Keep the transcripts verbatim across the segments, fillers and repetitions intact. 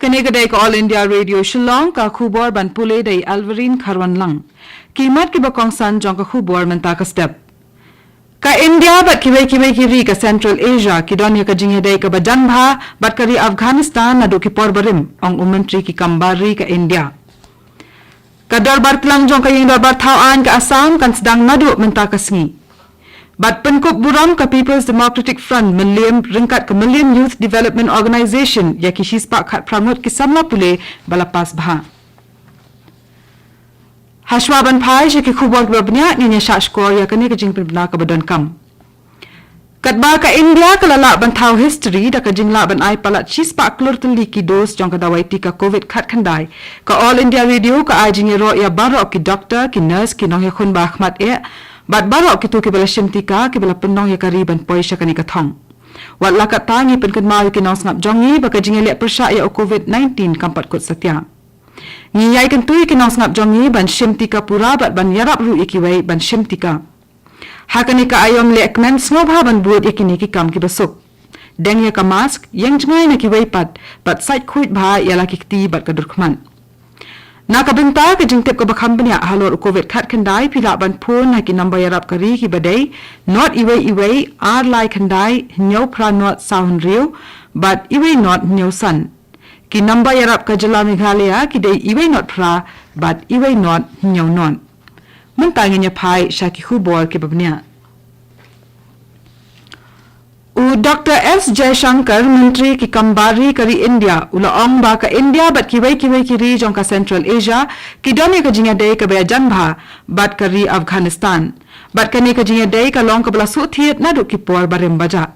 Kane ka dei ka All India Radio Shillong, ka khubor ban pule da i Alverine Kharwanlang. Ki mat kiba kongsan jong ka khubor mynta ka step. Ka India bad kiwei kiwei ki ri ka Central Asia ki don ïa ka jingïadei kaba jan bha bad ka ri Afghanistan naduh ki por barim, ong u Myntri ki kam bar ri ka India. Ka dorbar tlang jong ka ïing dorbar thaw aiñ ka Assam kan sdang naduh mynta ka sngi. Bad pynkup burom ka People's Democratic Front Mylliem ryngkat ka Mylliem Youth Development Organization ïa ki shispah khatphra ngut ki samla pule ba la pass bha. Hashwa ban phai sha ki khubor kiba bniah, ngin ïa shah shkor ïa kane ka jingpynbna kaba donkam. Katba ka India ka la lah ban thaw history da ka jinglah ban ai palat shispah klur tylli ki dose jong ka dawai tika Covid khatkhyndai, ka All India Radio ka ai jingïaroh ïa baroh ki doktor, ki nurse, ki nongïakhun ba khmat eh bad baroh kito kiba la shim tika kiba la pynlong ïa ka ri ban poi sha kane ka thong. Wat la katta, ngi pynkynmaw ïa ki nongsngap jong ngi ba ka jingïaleh pyrshah ïa u Covid nineteen kam pat kut satia. Ngi ïai kyntu ïa ki nongsngap jong ngi ban shim tika pura bad ban ïarap ruh ïa kiwei ban shim tika. Ha kane ka aïom lehkmen, sngewbha ban bud ïa kine ki kam kiba suk. Deng ïa ka mask, ïeng jngai na kiwei pat bad sait khuid bha ïa la ki kti bad ka durkhmat. Na ka bynta ka jingtip kaba kham bniah halor u Covid khatkhyndai, phi lah ban phone ha ki number ïarap ka ri kiba dei not iwei iwei ar lai khyndai hynñiew phra not saw hynriew bad iwei not hynñiew san. Ki number ïarap ka jylla Meghalaya ki dei iwei not phra bad iwei not hynñiew not. Mynta ngin ïa phai sha ki khubor kiba bniah. U Doktor S Jaishankar, Myntri ki kam bar ri ka ri India, u la ong ba ka India bad kiwei kiwei ki ri jong ka Central Asia ki don ïa ka jingïadei kaba ïajan bha bad ka ri Afghanistan. Bad kane ka jingïadei ka long kaba la suk thied naduh ki por barim bajah.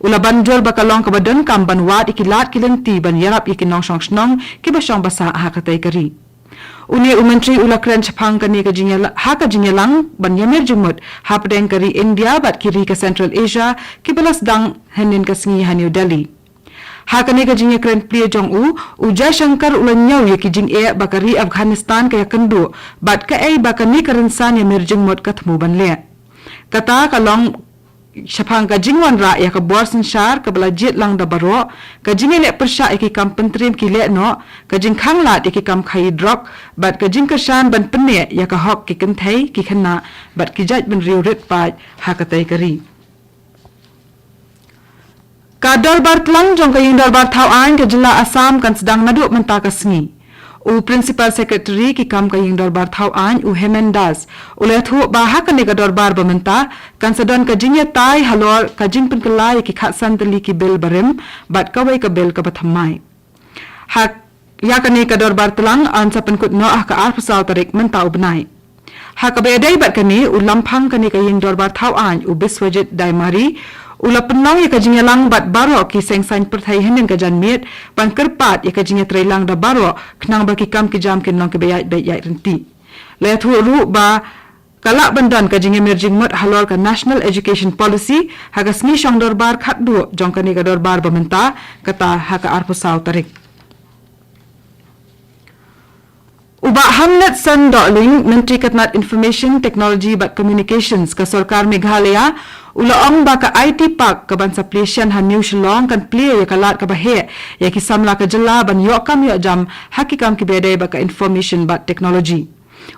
U la ban jur ba ka long kaba donkam ban wad ïa ki lad ki lynti ban ïarap ïa ki nongshong shnong kiba shong ba sah ha katei ka ri. Une u Myntri u la kren shaphang kane ka jingïala-, ha ka jingïalang ban ïamir jingmut hapdeng ka ri India bad ki ri ka Central Asia kiba la sdang hynnin ka sngi ha New Delhi. Ha kane ka jingïakren plie jong u, u Jaishankar u la ñiew ïa ki jingeh ba ka ri Afghanistan ka ïakynduh bad kaei ba kane ka rynsan ïamir jingmut ka thmu ban leh. Kata ka long shaphang ka jingwanrah ïa ka bor synshar kaba la jied lang da baroh, ka jingïaleh pyrshah ïa ki kam pyntriem ki lehnoh, ka jingkhanglad ïa ki kam khaïi drok bad ka jingkyrshan ban pynneh ïa ka hok ki kynthei, ki khynnah bad ki jaitbynriew rit paid ha katei ka ri. Ka dorbar tlang jong ka ïing dorbar thaw aiñ ka jylla Assam kan sdang naduh mynta ka sngi. U Principal Secretary ki kam ka ïing dorbar thaw aiñ, u Hemen Das, u la ïathuh ba ha kane ka dorbar ba mynta kan sa don ka jingïatai halor ka jingpynkylla ïa ki khatsan tylli ki bill barim bad kawei ka bill kaba thymmai. Ha, ïa kane ka dorbar tlang yn sa pynkut noh ha ka arphew saw tarik mynta u bnai. Ha kaba ïadei bad kane, u lamphang kane ka ïing dorbar thaw aiñ, u Biswajit Daimari, u la pynlong ïa ka jingïalang bad baroh ki seng saiñ pyrthei hynnin ka janmiet ban kyrpad ïa ka jingïatreilang da baroh khnang ba ki kam ki jam kin long kiba ïaid beit ïaid ryntih. La ïathuh ruh ba ka lah ban don ka jingïamir jingmut halor ka National Education Policy ha ka sngi shong dorbar khatduh jong kane ka dorbar ba mynta, kata ha ka arphew saw tarik. U Bah Hamlet Sen Dohling, Myntri ka tnat Information Technology bad Communications ka Sorkar Meghalaya, u la ong ba ka I T Park kaban sa plie shen ha New Shillong kan plie ïa ka lad kaba heh ïa ki samla ka jylla ban ïoh kam ïoh jam ha ki kam kiba ïadei bad ka information bad technology.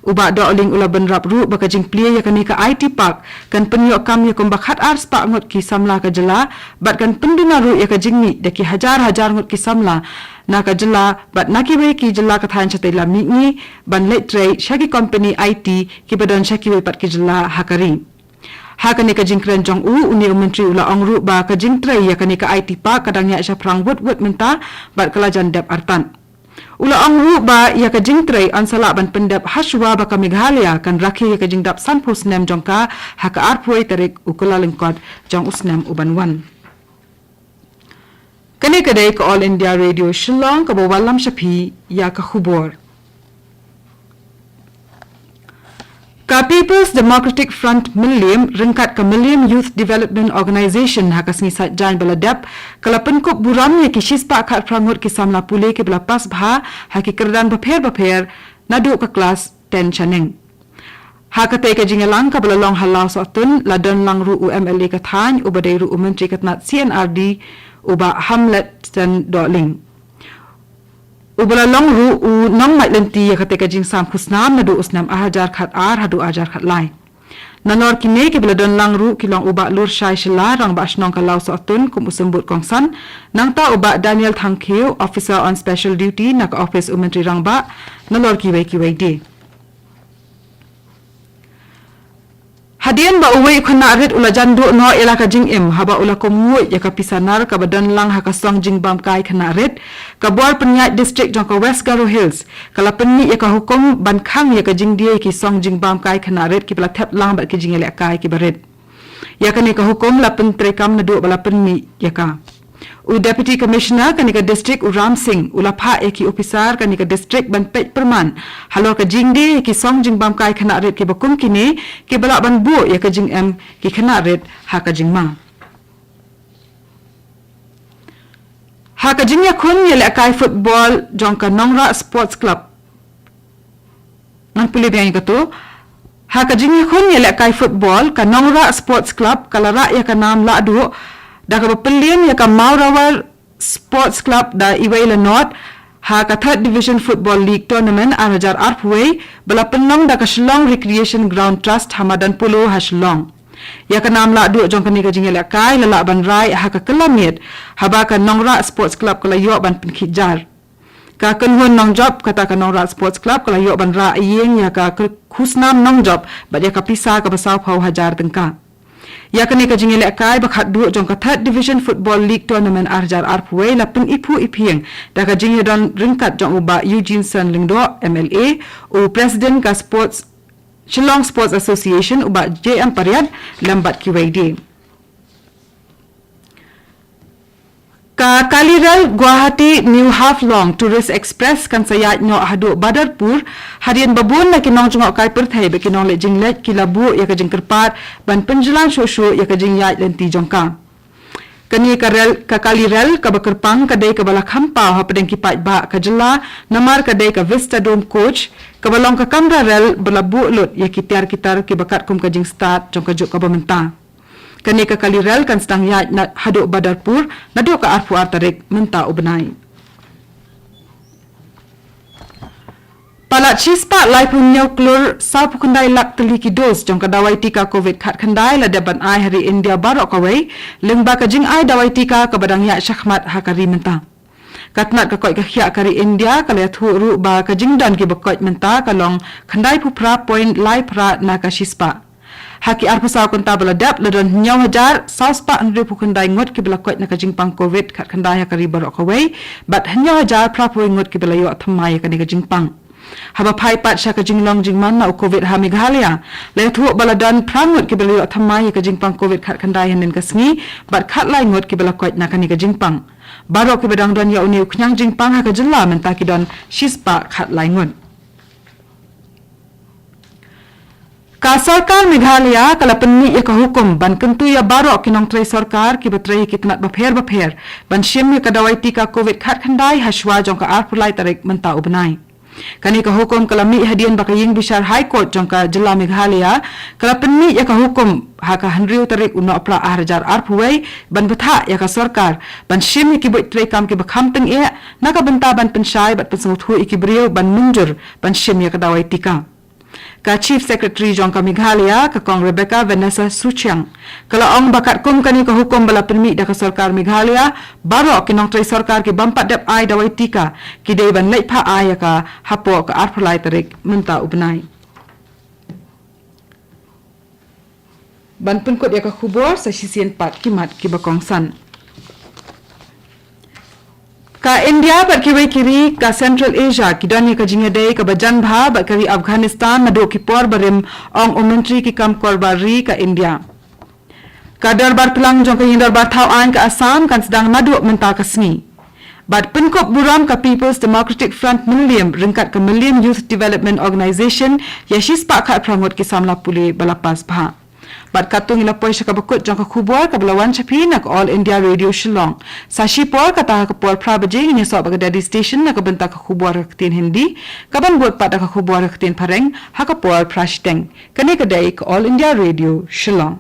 U Bah Dohling u la bynrap ruh ba ka jingplie ïa kane ka I T Park kan pynïoh kam ïa kumba khatar spah ngut ki samla ka jylla bad kan pynduna ruh ïa ka jingmih da ki hajar hajar ngut ki samla na ka jylla bad na kiwei ki jylla ka thaiñ shatei lam mihngi ban leit trei sha ki kompani I T kiba don sha kiwei pat ki jylla ha ka ri. Ha kane ka jingkren jong u, une u Myntri u la ong ruh ba ka jingtrei ïa kane ka I T Park ka dang ïaid shaphrang wut wut mynta bad ka la jan dep artat. U la ong ruh ba ïa ka jingtrei yn sa lah ban pyndep hashwa ba ka Meghalaya kan rakhe ïa ka jingdap sanphew snem jong ka ha ka arphew tarik u Kyllalyngkot jong u snem u ban wan. Kane ka dei ka All India Radio Shillong kaba wallam sha phi ïa ka khubor. Ka People's Democratic Front Mylliem ryngkat ka Mylliem Youth Development Organization ha ka sngi Saitjaiñ ba la dep ka la pynkup burom ïa ki shispah khatphra ngut ki samla pule kiba la pass bha ha ki kyrdan bapher bapher naduh ka klas ten shaneng. Ha katei ka jingïalang kaba la long ha Lawsohtun, la don lang ruh u M L A ka thaiñ uba dei ruh u Myntri ka tnat C and R D, u Bah Hamlet Sen Dohling. Uba la long ruh u nongmait lynti ïa kata ka jingsam khusnam naduh u snem ar hajar khat ar haduh ar hajar khat lai. Nalor kine kiba la don lang ruh ki long u Bah Lurshai Shylla, Rangbah Shnong ka Lawsohtun kum u symbud kongsan, nangta u Bah Daniel Thangkhiew, Officer on Special Duty na ka Office u Myntri Rangbah, nalor kiwei kiwei de. Hadien ba uwei u khynnah rit u la jan duh noh ïa la ka jingim haba u la kum nguid ïa ka pisa nar kaba don lang ha ka song jingbam kai khynnah rit, ka bor pynïaid district jong ka West Garo Hills ka la pynmih ïa ka hukum ban khang ïa ka jingdie ki song jingbam kai khynnah rit kiba la thep lang bad ki jingïalehkai kiba rit. Ïa kane ka hukum la pyntreikam naduh ba la pynmih ïa ka. U Deputy Commissioner kane ka district u Ram Singh u la phah ïa ki ophisar kane ka district ban peit pyrman halor ka jingdie ïa ki song jingbam kai khynnah rit kiba kum kine kiba lah ban buh ïa ka jingem ki khynnah rit ha ka jingma. Ha ka jingïakhun ïalehkai football jong ka Nongrah Sports Club. Ngan pule biang ïa kato. Ha ka jingïakhun ïalehkai football, ka Nongrah Sports Club ka la rah ïa ka nam lahduh da kaba pynlien ïa ka Mawrawar Sports Club da iwei la nod ha ka Third Division Football League Tournament ar hajar arphew wei ba la pynlong da ka Shillong Recreation Ground Trust ha madan Polo ha Shillong. Ïa ka nam lahduh jong kane ka jingïalehkai la lah ban rai ha ka kylla miet haba ka Nongrah Sports Club ka la ïoh ban pynkhih jar. Ka kynhun nongjop kata ka Nongrah Sports Club ka la ïoh ban rah ïing ïa ka khusnam nongjop bad ïa ka pisa kaba sawphew hajar tyngka. Ïa kane ka jingïalehkai ba khatduh jong ka Third Division Football League Tournament ar hajar arphew wei la pyniphuh iphieng da ka jingïadon ryngkat jong u Bah Eugene Syrn Lyngdoh, M L A, u President ka Sports, Shillong Sports Association, u Bah J M Pariat, lem bad kiwei de. Ka kali rel Guwahati New Haflong Tourist Express kan sa ïaid noh haduh Badarpur, hadien ba bun na ki nongjngohkai pyrthei bad ki nongleit jingleit ki la buh ïa ka jingkyrpad ban pynjlan shuh shuh ïa ka jingïaid lynti jong ka. Kane ka rel, ka kali rel kaba kyrpang ka dei kaba la kham paw hapdeng ki paidbah ka jylla namar ka dei ka Vistadome coach kaba long ka kamra rel ba la buh lut ïa ki tiar ki tar kiba katkum ka jingstad jong ka juk kaba mynta. Kane ka kali rel kan sdang ïaid na haduh Badarpur naduh ka arphew ar tarik mynta u bnai. Palat shispah laiphew hynñiew klur sawphew khyndai lak tylli ki dos jong ka dawai tika Covid khatkhyndai la dep ban ai ha ri India baroh kawei, lyngba ka jingai dawai tika kaba dang ïaid shakhmat ha ka ri mynta. Ka tnat ka koit ka khiah ka ri India ka la ïathuh ruh ba ka jingdon kiba koit mynta ka long khyndai phew phra point lai phra na ka shispah. Ha ki arphew saw kynta ba la dep la don hynñiew hajar saw spah hynriew phew khyndai ngut kiba la koit na ka jingpang Covid khatkhyndai ha ka ri baroh kawei, bad hynñiew hajar phra phew ngut kiba la ïoh thymmai ïa kane ka jingpang. Haba phai pat sha ka jinglong jingman na u Covid ha Meghalaya, la ïathuh ba la don phra ngut kiba la ïoh thymmai ïa ka jingpang Covid khatkhyndai hynnin ka sngi, bad khatlai ngut kiba la koit na kane ka jingpang. Baroh kiba dang don ïa une u khñiang jingpang ha ka jylla mynta ki don shispah khatlai ngut. Ka sorkar Meghalaya ka la pynmih ïa ka hukum ban kyntu ïa baroh ki nongtrei sorkar kiba trei ha ki tnat bapher bapher ban shim ïa ka dawai tika Covid khatkhyndai ha shuwa jong ka arphew lai tarik mynta u bnai. Kane ka hukum ka la mih hadien ba ka ïing bishar High Court jong ka jylla Meghalaya ka la pynmih ïa ka hukum ha ka hynriew tarik u Nohprah ar hajar arphew wei ban bthah ïa ka sorkar ban shim ïa ki buit treikam kiba kham tyngeh na ka bynta ban pynshai bad pynsngewthuh ïa ki briew ban mynjur ban shim ïa ka dawai tika. Ka Chief Secretary jong ka Meghalaya, ka Kong Rebecca Vanessa Suchiang, ka la ong ba katkum kane ka hukum ba la pynmih da ka sorkar Meghalaya, baroh ki nongtrei sorkar ki bym pat dep ai dawai tika ki dei ban leit phah ai ïa ka hapoh ka arphew lai tarik mynta u bnai. Ban pynkut ïa ka khubor sa shisien pat ki mat kiba kongsan. Ka India bad kiwei ki ri ka Central Asia ki don ïa ka jingïadei kaba jan bha bad ka ri Afghanistan naduh ki por barim, ong u Myntri ki kam korbar ri ka India. Ka dorbar tlang jong ka ïing dorbar thaw aiñ ka Assam kan sdang naduh mynta ka sngi. Bad pynkup burom ka People's Democratic Front Mylliem ryngkat ka Mylliem Youth Development Organisation ïa shispah khatphra ngut ki samla pule ba la pass bha. Bad katto ngi la poi sha kaba kut jong ka khubor kaba la wan sha phi na ka All India Radio Shillong. Sa shipor kata ha ka por phra baje ngin ïasoh bad ka Delhi Station na ka bynta ka khubor ha ka ktien Hindi, kaban bud pat da ka khubor ha ka ktien Phareng ha ka por phra shiteng. Kane ka dei ka All India Radio Shillong.